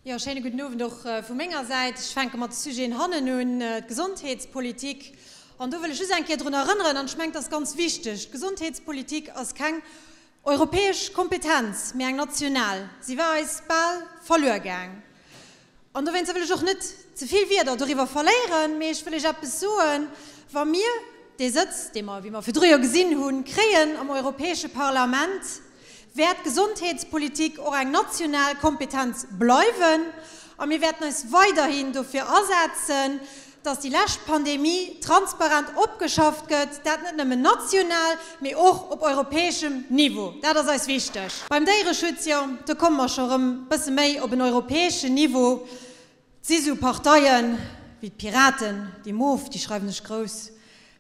Jo, schéine gudden Owend och vu menger Säit. Ech fänke mat de Sujeten hannen un, d'Gesondheetspolitik. An do wëll ech just eng Kéier drun erënneren, an ech mengen, et ass ganz wichteg, D'Gesondheetspolitik ass keng europäesch Kompetenz, mee eng national. Si war eis bal verluer gaang. An dowéinster wëll ech och net ze vill Wierder doriwwer verléieren, mee ech wëll Iech eppes soen, Wa mir dee Sëtz, dee mer, wéi mer virdru jo gesinn hunn, kréien am Europäesche Parlament, wäert d'Gesondheetspolitik och eng national Kompetenz bleiwen a mir wäerten eis weiderhin dofir asetzen, dass déi lescht Pandemie transparent opgeschafft gëtt, dat net nëmmen national, mee och op europäeschem Niveau. Dat ass eis wichteg. Beim Déiereschutz, jo, do komme mer scho erëm e bësse méi op en europäeschen Niveau. Et si sou Parteien wéi d'Piraten, déi Mof, déi schreiwen sech grouss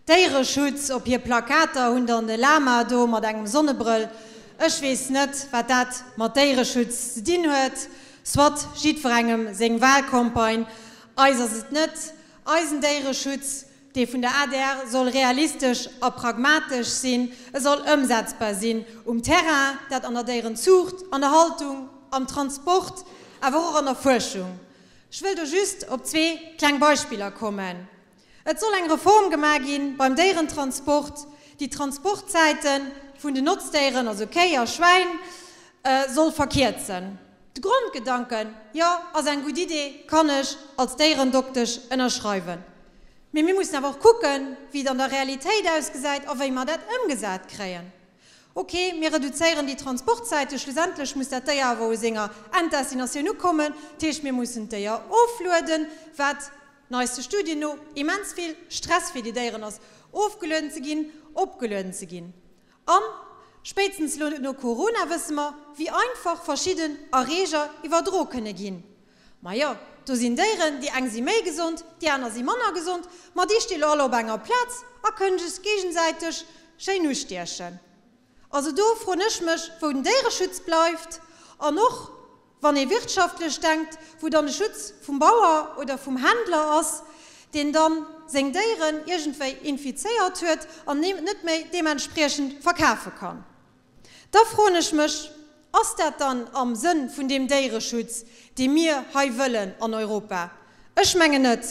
Déiereschutz op hir Plakater, hunn dann e Lama do mat engem Sonnebrëll. Ech weess net, wat dat mat Déiereschutz ze dinn huet. Soit, jiddwerengem seng Wahlcampagne. Eis ass et net. Eisen Déiereschutz, dee vun der adr, soll realistesch a pragmatesch sinn. E soll ëmsetzbar sinn um Terrain, dat an der Déierenzuucht, an der Haltung, am Transport, awer och an der Fuerschung. Ech wëll do just op zwee kleng Beispiller kommen. Et soll eng Reform gemaach gi beim Déierentransport, déi d'Transportzäite vun den Notzdéieren, also Kéi a Schwäin, soll verkierzen. De Grondgedanken, jo, ass eng gutt Idee, kann ech als Déierendoktesch ënnerschreiwen. Mee mir mussen awer och kucken, wéi et an der Realitéit ausgesäit a wéi mer dat ëmgesat kréien. Ok, mir reduzéieren déi Transportzäiten, schlussendlech muss dat Déier awer u senger Enddestinatioun ukommen, dat heescht, mir mussen d'Déier oflueden, wat neiste Studien no immens vill Stress fir déi Déieren ass, ofgelueden ze ginn, opgelueden ze ginn. An spéitstens elo no Corona wësse mer, wéi einfach verschidden Erreeger iwwerdro kënne ginn. Majo, do sinn Déieren, déi eng si méi gesond, déi aner si manner gesond, ma déi sti lo all op enger Plaz a kënnen sech géigesäiteg schéin ustiechen. Also do froen ech mech, wou den Déiereschutz bleift an och, wann ee wirtschaftlech denkt, wou dann de Schutz vum Bauer oder vum Händler ass, deen dann seng Déieren iergendwéi infizéiert huet an net méi deementspriechend verkafe kann. Da froen ech mech, Ass dat dann am Sënn vun deem Déiereschutz, dee mir hei wëllen an Europa? Ech mengen net.